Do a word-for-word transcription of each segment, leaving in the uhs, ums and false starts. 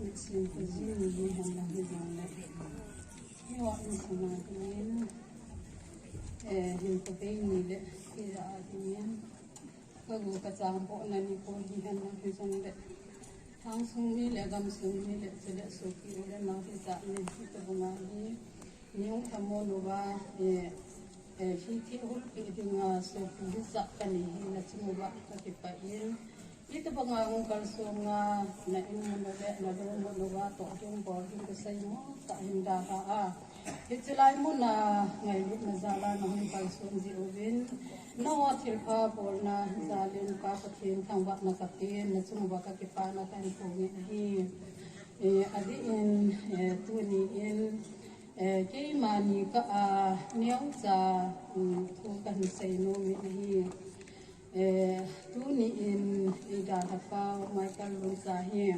Nisim kajing ni hi henlang hijongle, hiho insung a dingin, eh, hin kavei ni le, hijat a dingin, kagu kachang bohna nikho hi henlang hijongle, lhangsung mi le gamsung mi le chule sopi u le nao hijat ni hitobanga hi, nihung lhamon uva, eh, eh, hiche hulpeh dinga sopi hijat kani hi nachung uva kakipah in, hitobanga hung kalsonga na in mun u le nalou mun uva toh hung bol hung kasei mo tah hin dalha a, hiche lai muna ngailutna jal a nahung kalson jeh uvin, nangho thilpha bolna jal in Pa Pathen thangvahna kapen, nachung uva kakipana kahin phong in ahi. Eh, adeh in, eh, tuni in, eh, keima ni kah a neocha, um, thu kahin sei nom in ahi. Eh, tuni in eidalhapau Michael Luncha hi,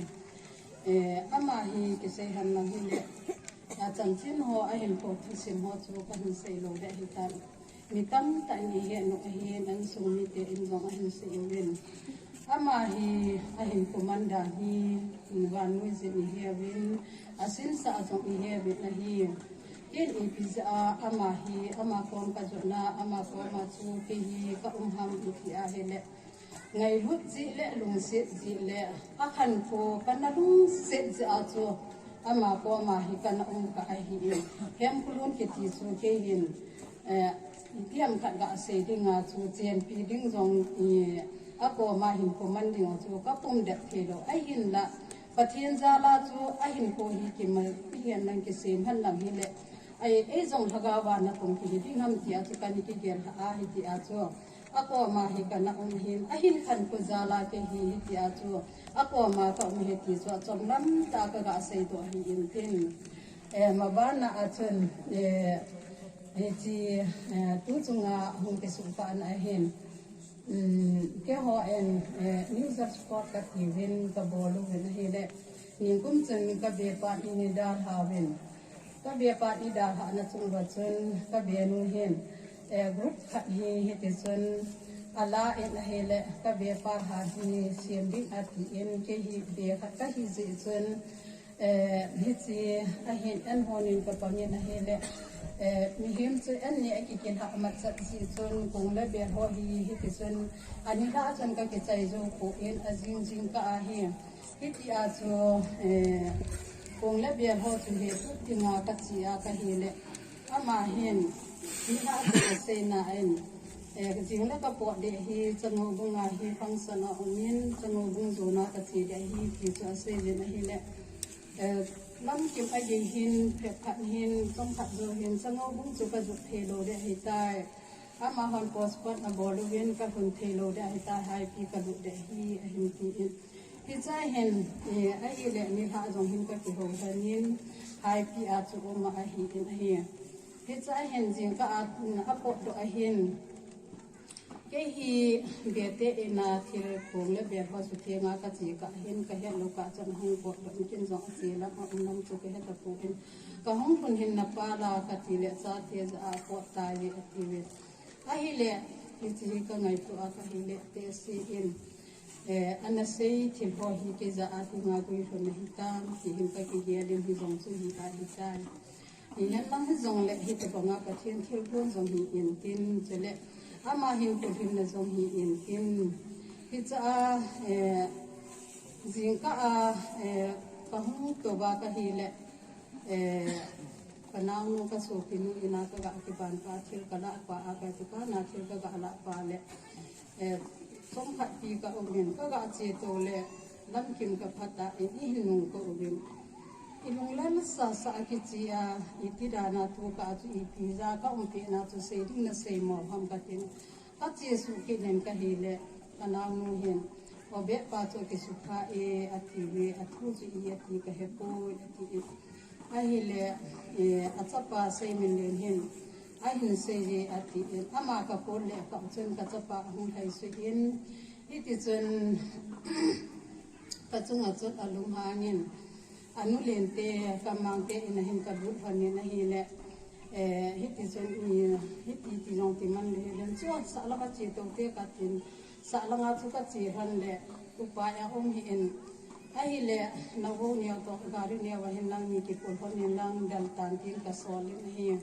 eh, ama hi kisei henlang hile, achanchin ho ahinkho thusim ho chu kahin sei lou ding ahitan. Mi tamtah in eihet u ahin, insung mite in jong ahin sei uvin. Ama hi ahinkho man dan hi, vannoiyin iheuvin, asinsah jong iheuvin ahi. Ken ipi jeh a ama hi, ama kom kajotna, ama koma chu kei hi kaum ham iti ahile, ngailut jeh le lungset jeh le, akhankho kana lungset jeh a chu ama koma hi kana um kah ahin, Hemkholun kiti chu kei hin, eh, itiham khat gasei dinga chu chenpi ding jong, eh, akoma hinkho man dinga chu kapum det theilou ahinla, Pathen jal a chu ahinkho hi kimal ihen lang kisem henlang hile, ei, ei jong lhagao a nakong kihi ding ham tia chu kana kigel lhah a, hitia chu akoma hi kana um hin, ahin khankho jal a kei hi hitia chu akoma kaum hi ti chu achomlam tah a kagasei doh ahin tin. Eh, mabana a chun, eh, hiche, eh, tu chunga hung kisukpahna ahin, um, keiho in, eh, New Search Code katiuvin kabol uvin ahile, nikum chun kabepa in eidalha uvin. Kabepa in eidalhahna chung uva chun kabenu hin, eh, group khat hi hitichun ala in ahile, kabepa lhan hi sem ding atin, kei hi be khat kahi jeh chun, eh, hiche ahin an hon in kapang in ahile, eh, mihem chu anni akikilhah matchat jeh chun kong le bel ho hi hitichun anilhah chun kakichai jou poi, ajing jingkah a hi hitia chu, eh, kong le bel ho chu hetup dinga kache a kahile, ama hin nilhah chu kaseina in, eh, jing le kapot ding hi Changoubung a hi function aum in, Changoubung jona kache ding ahi ti chu asei uvin ahile, eh, lamkim agei hin, phabep khat hin, chomkhat jou hin Changoubung chu kajot theilou ding ahitai. Amahon postpone abol uvin kalhun theilou ding ahitai, Haipi kalut ding ahi ahin tin. Hichea hin, eh, ahile nilhah jong hin kakihou lhon in, Haipi a chu um ahin ahi. Hichea hin jingkah a, mm, apotdoh ahin, kei hi bete in a thil kong le bel ho suthenga kache kah hin kahetlou kah chun ahung potdoh in, ken jong ache lam aum lam chu kahe tapon, kahung lhun hin napal a katile chate jah a apot tai atiuve. Ahile, hiche hi kangaito a kahile, tehse in, eh, anasei thil ho hi kei jah a dinga guilhunna hitam ti hin kakigel in, hijong chu hi ahitai. Hihen lang hijongle hitobanga Pathen thilgon jong hi intin, chule ama hin kulhinna jong hi intin. Hichea, eh, jingkah a, eh, kahung touva kahile, eh, kanaonu kasopinu in a kaga kipan pa thil kalah pa a, kakipana thil kaga lah pa le, eh, chomkhat pi kaum in, kaga che tou le lamkim kaphat a in, ihin nung kauvin. Ilunglel sasa a kiche a, iti dan a tu kah chu ipi jeh a kaum pehna chu sei ding nasei mo ham katin. Kache suh kit in kahile, kanaonu hin, o, beh pa chu kisukha e, atiuve, athu chu i ati kahepoi, atin. Ahile, eh, achapa Seiminlen hin, ahin sei e, atin. Ama kakol le kah chun kachapa ahung lhaisuh in, hitichun kachunga chun alunghang in, anu lente, kamangte in ahin kalut lhon in ahile, eh, hitichun, i, hiti ti jong ti man le, len chu sahlang a che tou te katin, sahlang a chu kache lhon le, upa aum hih in, Ahile, navou neo toh gari neo a hin lang mi kipul hon hin lang dal tan tin kasol in ahi.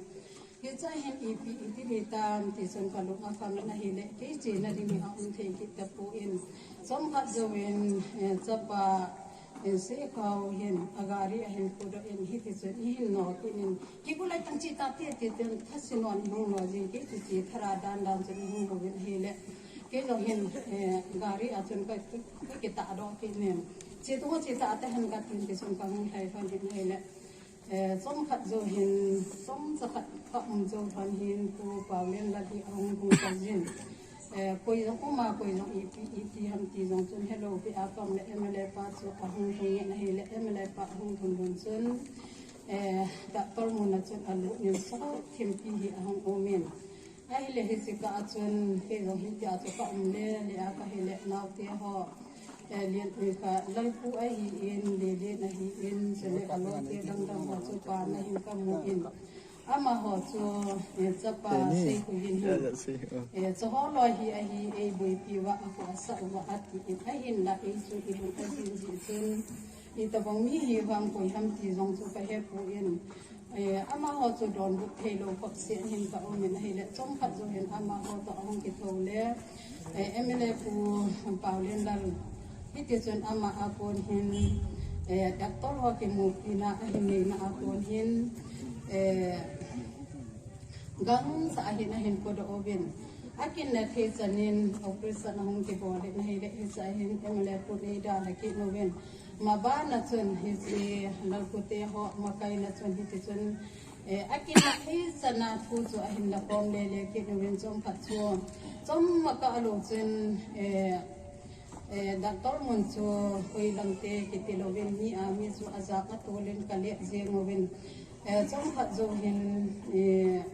Hiche hin ipi iti ding tam ti chun kalung akham in ahile, kei chena ding hi aum thei kit tapon. Chomkhat jouvin, eh, chapa, eh, Sekhao hin, agari ahin pudoh in, hiti chun ihin nop in, kibulai tang che tate, ti chun, thasi non ihung no jing, kei chu che thara dan dan chun ihung uvin ahile. Kei jong hin, eh, gari a chun ka, ka kitahdoh kit in. Che tu che tate hen katin, ti chun kahung lhai lhon in ahile. Eh, chomkhat jou hin, chomcha khat kaum jou lhon hin, Pu Paolienlal hi ahung hung kajin. Eh, koi jong uma, koi jong ipi, iti ham ti jong chun helou pi a kaum le M L A pa chu ahung lhung in ahile, M L A pa ahung lhung lhon chun, eh, Doctor Mun a chun alut in so thimpi hi ahung um in. Ahile hiche kah a chun, kei jong hitia chu kaum le, le a kahile naote ho. Eh, Lian, eh, ka Lalpu ahin, Lelen ahin, chule alote dang dang ho chu pa na hin kamu in. Amaho chu, eh, chapa Seikhu hin hin. Eh, chuho loi hi ahi, eiboipi uva, akhohsah uva ati in. Ahinla ei chu ilung ajin jeh chun. Itobang mi hi vang koi ham ti jong chu kahepon. Eh, amaho chu donbut theilou khop seh hin kaum in ahile, chomkhat jou hin amaho toh ahung kithou le, eh, M L A Pu Paolienlal, hiti chun ama a kon hin, eh, doctor ho kimupina ahin neina a kon hin, eh, gangsa ahin, ahin podoh uvin. Akinna thei chan in operation ahung kibol in ahile, hiche hin M L A Pu neidalha kit uvin. Mabana chun hiche Lalpu te ho makaina chun hiti chun, eh, akinna thei chan a thu chu ahin la khom lele kit uvin chomkhat chu. Chomkhat a lou chun, eh, eh, Doctor Mun chu hoilang te kiti louvin mi a mi chu ajah a tol in kale jeng uvin. Eh, chomkhat jou hin, eh,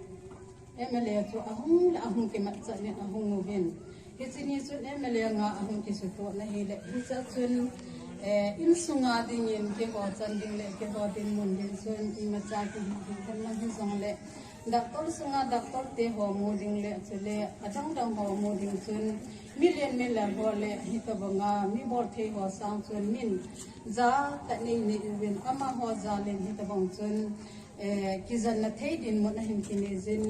M L A chu ahung le ahung kimat chan in ahung uvin. Hiche ni chun M L A nga ahung kisutoh na ahile, hiche chun, eh, insunga dingin keiho chan ding le keiho dinmun ding chun imacha kihi ding hen lang hijongle, doctor sunga doctor te ho mu ding le, chule adang dang ho mu ding chun, milen milal ho le hitobanga mi bolthei ho sang chun min ja tah nei nei uvin, amaho jal in hitobang chun, eh, kijanna thei dinmun ahin kinei jin,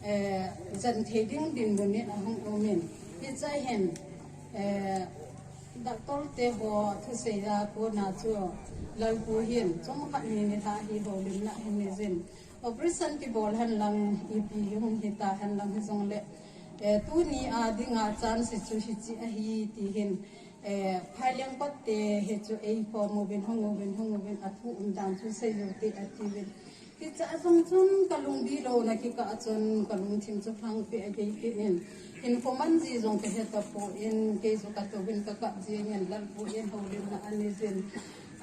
eh, jan thei ding dinmun in ahung um in. Hiche hin, eh, doctor te ho thusei a kona chu Lalpu hin chomkhat ni nilhah hi houlimna ahin nei jin. Operation kibol hen lang, ipi hi hung hita hen lang hijongle, eh, tuni a dinga chance chu hiche ahi ti hin, eh, phaileng pat te hi chu eikhom uvin, hung uvin, hung uvin, athu umdan chu sei u hite atiuvin. Hiche a jong chun kalung dilouna kikah a chun kalungthim chu phangpeh agei kit in. Hinkho man ji jong kahe tapon, kei chu katouvin kakap jeng in, Lalpu in houlimna anei jin.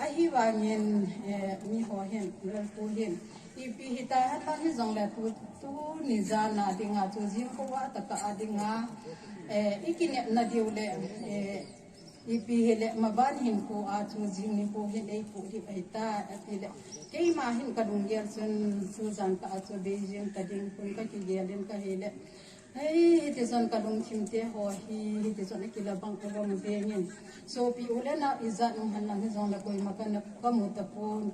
Ahivangin, eh, miho hin, Lalpu hin, ipi hita hen lang hijongle tu, tuni jan a dinga chu jingkhovah tah a dinga, eh, ikinepna diu le, eh, ipi hile maban hinkho a chu jing nikho hin eipoh ding ahita, atile. Keima hin kalunggel chun tujan kah a chu Beijing tading khun kakigel in kahile. Hei, hiti chun kalungthim te ho hi, hiti chun akila bang uvang jeng in. Sopi u le nao ijat um hen lang hijongle koima kana, kamu tapon.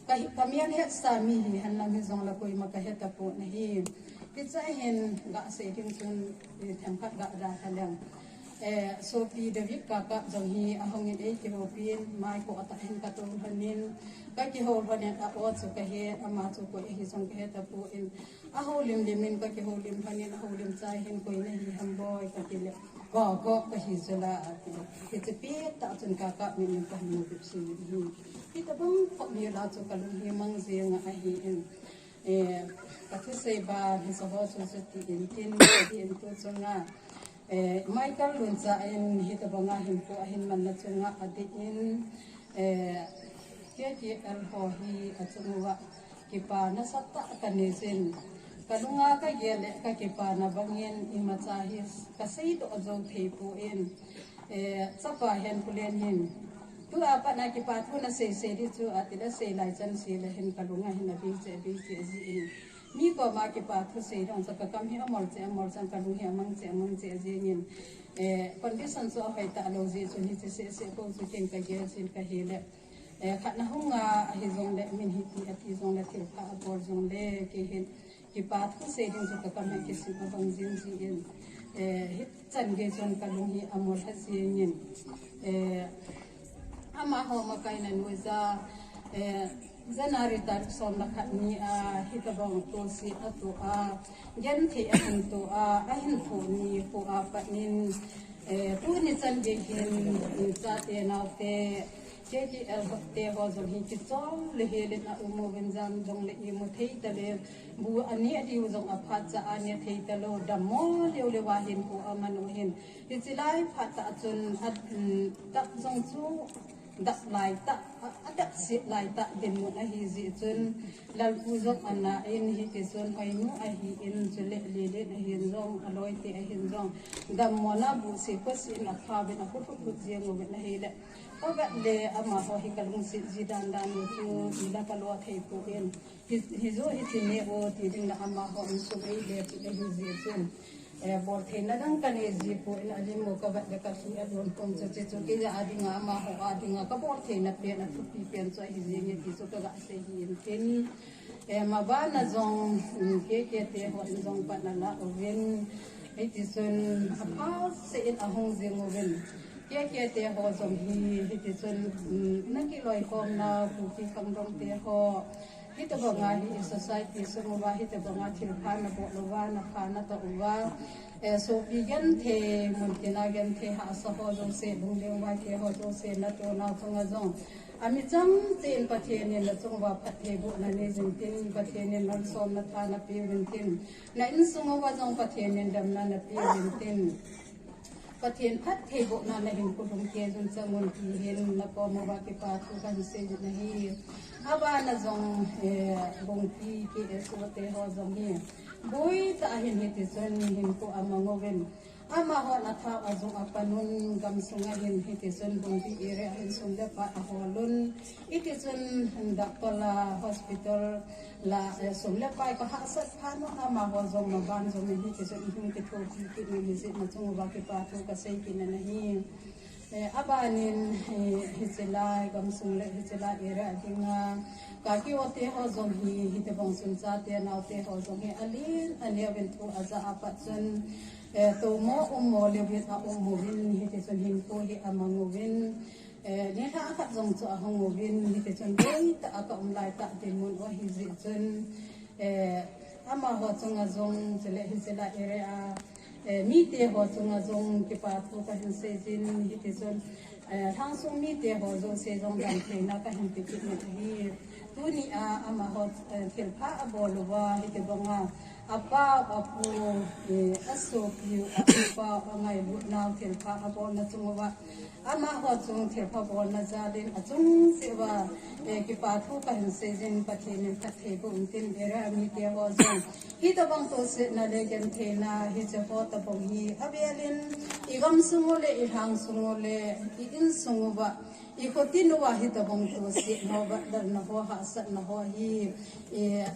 Ka hi, kamel hetsa mi hi hen lang hijongle koima kahe tapon ahi. Hiche hin gasei ding chun, eh, themkhat gada tha leng. Eh, sopi David Kakap jong hi ahung in eikihoupi in, mai ko atah hin katou lhon in, kakihou lhon in a-o chu kahe, ama chu koi ahi jong kahe tapon. Ahoulim lim in kakihoulim lhon in, ahoulim chai hin koi nahi ham boi katile, ko, ko kahi jula atile. Hiche pettah chun Kakap min in kahin mu bep jeng in ahi. Hitobang khat mi la chu kalung hi mang jeng ahi in. Eh, kathusei ban hiche ho chu chuti in tin, tin tu chunga, eh, Michael Luncha in hitobanga hinkho ahin manna chunga adih in, eh, K K L ho hi achunguva kipa nasatah kanei jin. Kalunga kagel le kakipana bangin imacha hi kaseidoh jou thei pon. Eh, chapa Henpulen hin, tua pat na kipa thu nasei sei ding chu atile, sei lai chan sei le hin kalunga hin abei cheh, abei cheh jin. Mi koma kipa thu sei dong chu kakam hi amol cheh, amol chan kalung hi amang cheh, amang cheh jeng in. Condition chu ahoi talou jeh chun hiche seh seh ko chu ken kagel jin kahile. Khat na hung a ahi jongle min hiti ati jongle thil pha abol jongle keihin kipa thu sei ding chu kakam a kisim abang jin jin. Hichan gei chun kalung hi amol ha jingin. Amaho makaina noiya January tarik som le khat ni a hitobang tohse atoh a, genthei ahin toh a, ahin thoh ni kho a pat in, tuni chan gei hin chate naote, K T L te ho jong hi kichol le helin aum uvin, jan jongle imu thei tale, bu ani adiu jong aphatcha ane thei talou, dammo leu leu a hinkho aman u hin. Hiche lai phat a chun adap jong chu dap lai tah, adap set lai tah dinmun ahi jeh chun, lalpu jong ana in hitichun hoinu ahin chule lelen ahin jong aloite ahin jong dammona buhse khose in aphauvin akhut khut jeng uvin ahile, khatvele amaho hi kalungset ji dan dan u chu ila kalo thei poi. Hijo hiche neh u ti ding le amaho insung eile chu ahi jeh chun, bol theina dang kanei ji poi, alim u kavet le kathi alon pon chu, chuche chu keija dinga amaho a dinga kabol theina pen athupi pen chu ahi jenge ti chu kaga sei hin tin. Mabana jong K K te hon jong pan ala uvin, hitichun aphaseh in ahung jing uvin. K K te ho jong hi hitichun nakiloikhomna Kuki khangdong te ho, hitobanga hi society sung uva hitobanga thilpha nabol uva, napha natoh uva, sopi genthei, muntina genthei hahsa ho jouse, lungleng uva te ho jouse natoh nau chunga jong amichang cheh in Pathen in nachung uva phattheibohna nei jing tin, Pathen in malsomna tha napeh uvin tin, na insung uva jong Pathen in damna napeh uvin tin. Pathen phattheibohna nahin kolung kei jun chang un ti hin nakom uva kipa thu kahin sei jin ahi. Abana jong Bungpi K S O te ho jong hi boitah ahin hitichun hinkho amang uvin. Amahon athao ajung apan un, gamsunga hin hitichun Bungpi area hin sum le pai ahol un. Hitichun doctor la, hospital la sum le pai kahahsat phat un, amaho jong maban jong in hitichun ihung kithopi kit un, hijeh a nachung uva kipa thu kasei kit in ahi. Abanin hiche lai gamsung le hiche lai area dinga Kaki O te ho jong hi hitobang chun chate naote ho jong hi alen aneuvin thu ajah apat chun tomo ummo leuvin aum uvin, hitichun hinkho hi amang uvin, nilhah khat jong chu ahung uvin, hitichun boitah a kaum laitah dinmun u ahi jeh chun, amaho chunga jong chule hiche lai area mite ho chunga jong kipa thu kahin sei jin, hitichun lhangsung mite ho jouse jong damtheina kahin pe kit in ahi. Tunia amaho thilpha abol uva hitobanga apao apu, asopiu, aupau angailut nau thilpha abolna chung uva, amaho chung thilpha bolna jalin achung cheh uva kipa thu kahin sei jin, Pathen in phattheiboh untin, area mite ho jong hitobang tohsetna le gentheina hiche ho tobang hi avelin igamsung u le ilhangsung u le i insung uva, ikhotin uva hitobang tohsetna ho, vatdalna ho, hahsatna ho hi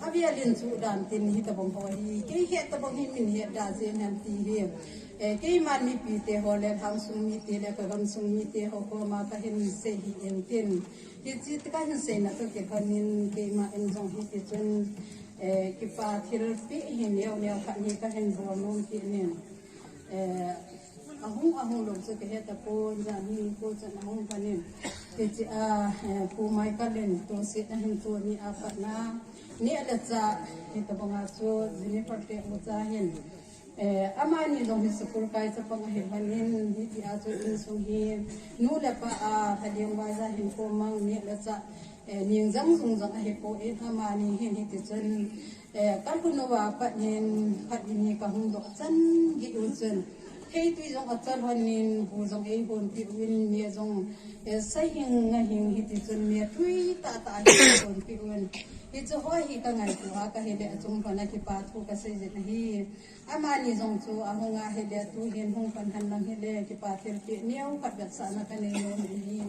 avelin chuh dan tin hitobang ho hi kei het tobang hi min het da jeng hen ti hi keiman mipite ho le lhangsung mite le kagamsung mite ho koma kahin sei hi intin, hiche kahin seina toh kilhonin keima in jong hitichun kipa thilpeh hi neo neo khat hi kahin bol nom kit in. Ahung ahung lou chu kahe tapon, jan hi ko chan ahung panin, hiche a Pu Michael in tohsetna hin toh ni apatna, neh le chah hitobanga chu Jennifer te ucha hin, amani jong hi school kai chapang ahi lhonin, hitia chu insung hi nu le pa a lhaleng vaiya hinkho mang, neh le chah ning jang jung jang ahipoi, amani hin hitichun kalhun uva pat hin khat ni ni kahung doh chan gei u chun, theitwi jong achal lhonin, bu jong eihonpeh uvin, me jong saihing ngahing hitichun me twi tahtah hi eihonpeh uvin. Hiche ho hi kangaito a kahile achung lhona kipa thu kasei jin ahi. Amani jong chu ahung ahile tuhin hung pan hen lang hile kipa thilpeh neo khat vetsahna kanei nom in ahi.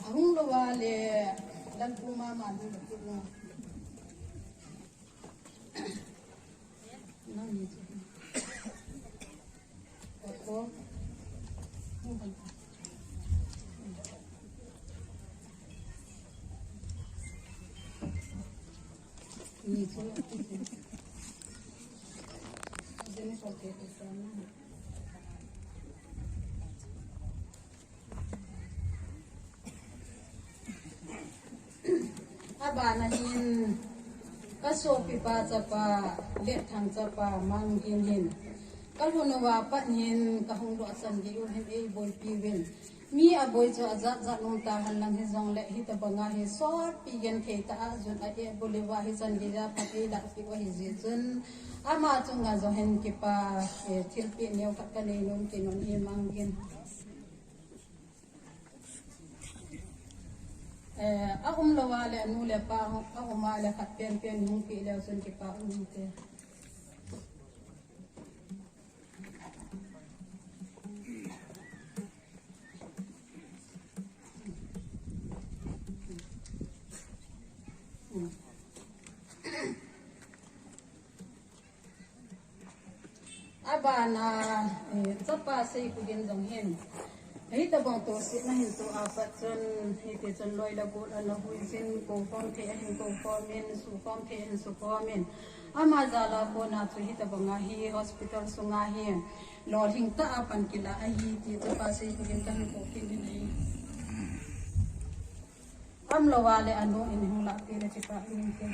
Ahung louva le lalpu mama hung le kit no. Abana hin, kasopipa chapa, Letthang chapa, Manggin hin, kalhun uva pat hin, kahung doh chan gei u hin eiboipi uvin. Mi aboi chu ajat jat um tahen lang hijongle, hitobanga hi sopi genthei tah a jun a-eh bul uva hichan gei a pat eilahpeh u ahi jeh chun, ama chunga jong hin kipa, eh, thilpeh neo khat kanei nom kit un ahi Manggin. Eh, aum louva le anu le apa, aum a le khat penpen hung peh leu chun kipa um inte. Abana, eh, chapa Seikugin jong hin, hitobang tosetna hin toh a pat chun, hiti chun loi le gol ana huijin, koukhom thei ahin koukhom in, sukhom thei ahin sukhom in. Ama jal a kona chu hitobanga hi hospital sunga hi lolhing tah a pan kila ahi ti chapa Seikugin kahin kou kit in ahi. Aum louva le anu in hung lahpeh le kipa um inte.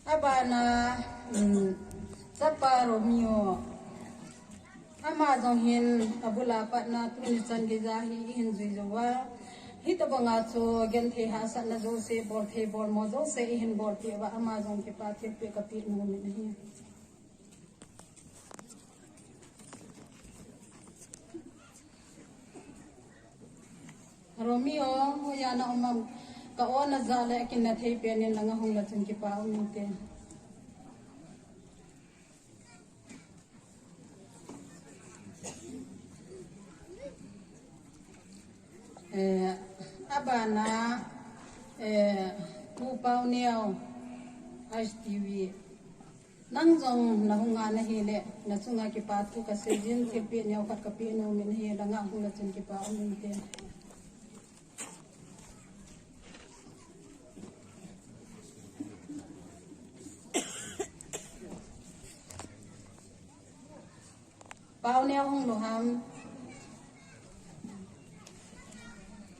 Abana, um, chapa Romeo. Ama jong hin abul a patna tuni chan gei a hi eihin jui jou uva. Hitobanga chu genthei hahsatna jouse, bolthei bolmo jouse eihin bolpeh uva, ama jong kipa thilpeh kapeh nom in ahi. Romeo, hoiya na um am, ka-o najah le akin nathei pen in langa hung le chun kipa um inte. Eh, abana, eh, Pu Pauneo, H T V. Nang jong nahung a nahi le, nachunga kipa thu kaseijin, thilpeh neo khat kapeh nom in ahi, langa hung le chun kipa um inte. Pauneo hung lou ham.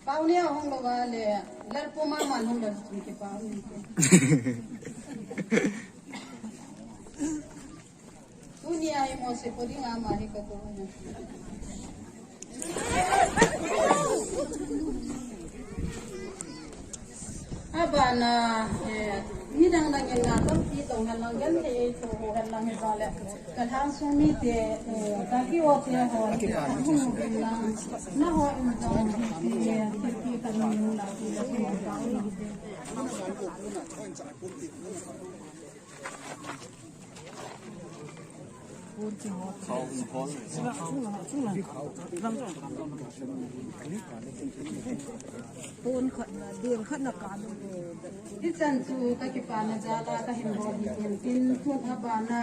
Pauneo hung louva le, Lalpu Maman hung lou chun kipa um inte. Tuni a hi mo se po ding ama hi ka ko na. Abana, eh, midang dang in na tampi tong hen lang genthei tho hen lang hi jongle. Ka lhangsung mite, eh, ka ki-o te ho, hung hen lang. Nangho in jong hi ti, ti, ti ka nung la ti la ti ka. Hichan chu ka kipana jal a ka hin bol hi tin tin tun abana,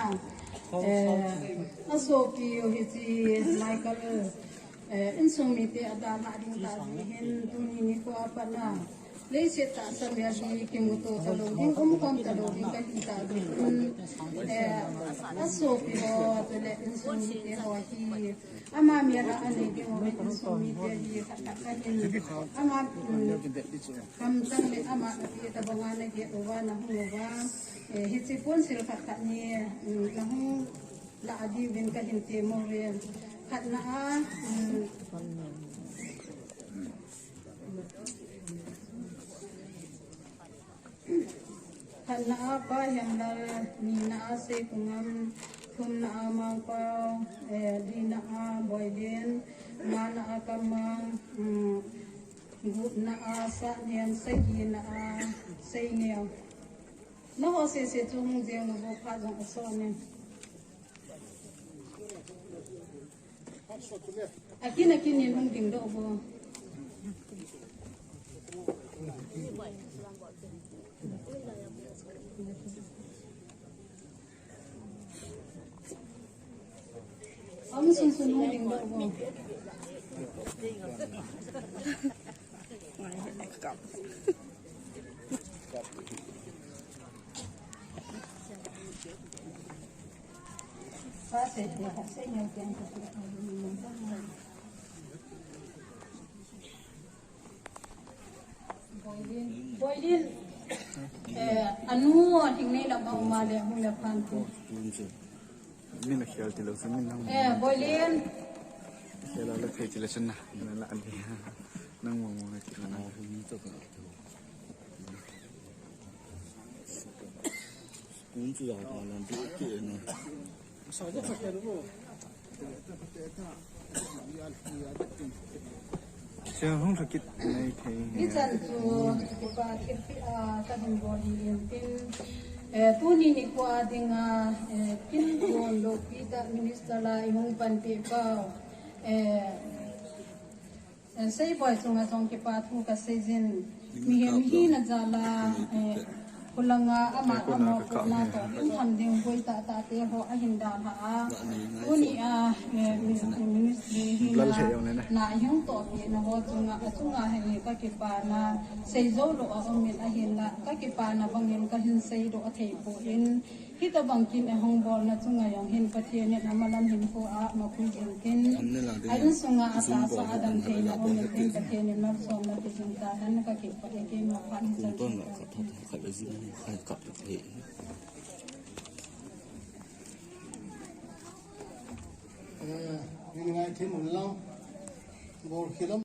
eh, asopi u hiche Michael, eh, insung mite adalhah ding tah jeh hin tuni nikho a pat na leiset tahsa mel hi kimuto talou ding, umkhom talou ding kahi tah jeh hin, eh, asopi ho chule insung mite ho hi ama mel a anei ding u insung mite hi khat khat kahin ama, um, kamchang le ama nati tabanga naget uva nahung uva, eh, hiche ponsil khat khat hi, um, nahung lah diuvin kahin temmo uve. Khatna a, um, khatna a Pa Hemlal, nina a Seikungam, thumna a Mangpao, eh, lina a Boilen, ngana a Kamang, um, gupna a Sahnem, sagina a Seineo. Nangho sese chu hung jeng uvo, phat jong asoh in. Akin akin in hung dingdoh vo. Aum sunsun hung dingdoh vo. Boilin, Boilin, eh, anu, thing nei lam a um a le, hung le phan ti. Min a khel ti lo, min nang. Eh, Boilin. Khel a le thei ti le chun na, na la ni. Nang mo mo na ti na. School chu jao ta lam ti ke na. Sia hung thakit nei thei. Hichan chu kipa thilpeh a ka hin bol hi in tin, eh, tuni nikho a dinga, eh, kin gon lopi tah minister la i hung panpeh pau, eh, Eh, Seiboi chunga jong kipa thu ka seijin. Mihem hina jal a, eh, khulanga ama, ama kona toh, hin ham ding boi tah tah te ho ahin dalha a. Tuni a, eh, ministry hina, na i hung tohpi na ho chunga, achunga hin ka kipana, seijou lou a um in ahinla, ka kipana bangin ka hin seidoh a thei poi. Hitobang kin ahung bolna chunga jong hin Pathen in amalam hinkho a mapui jing tin, a insunga atahsa a dam theina um in tin Pathen in malsomna pe jing tahen, ka kipah e. Keima phat hichan chu. Eh, ni ngai thim un lang. Bol khilam.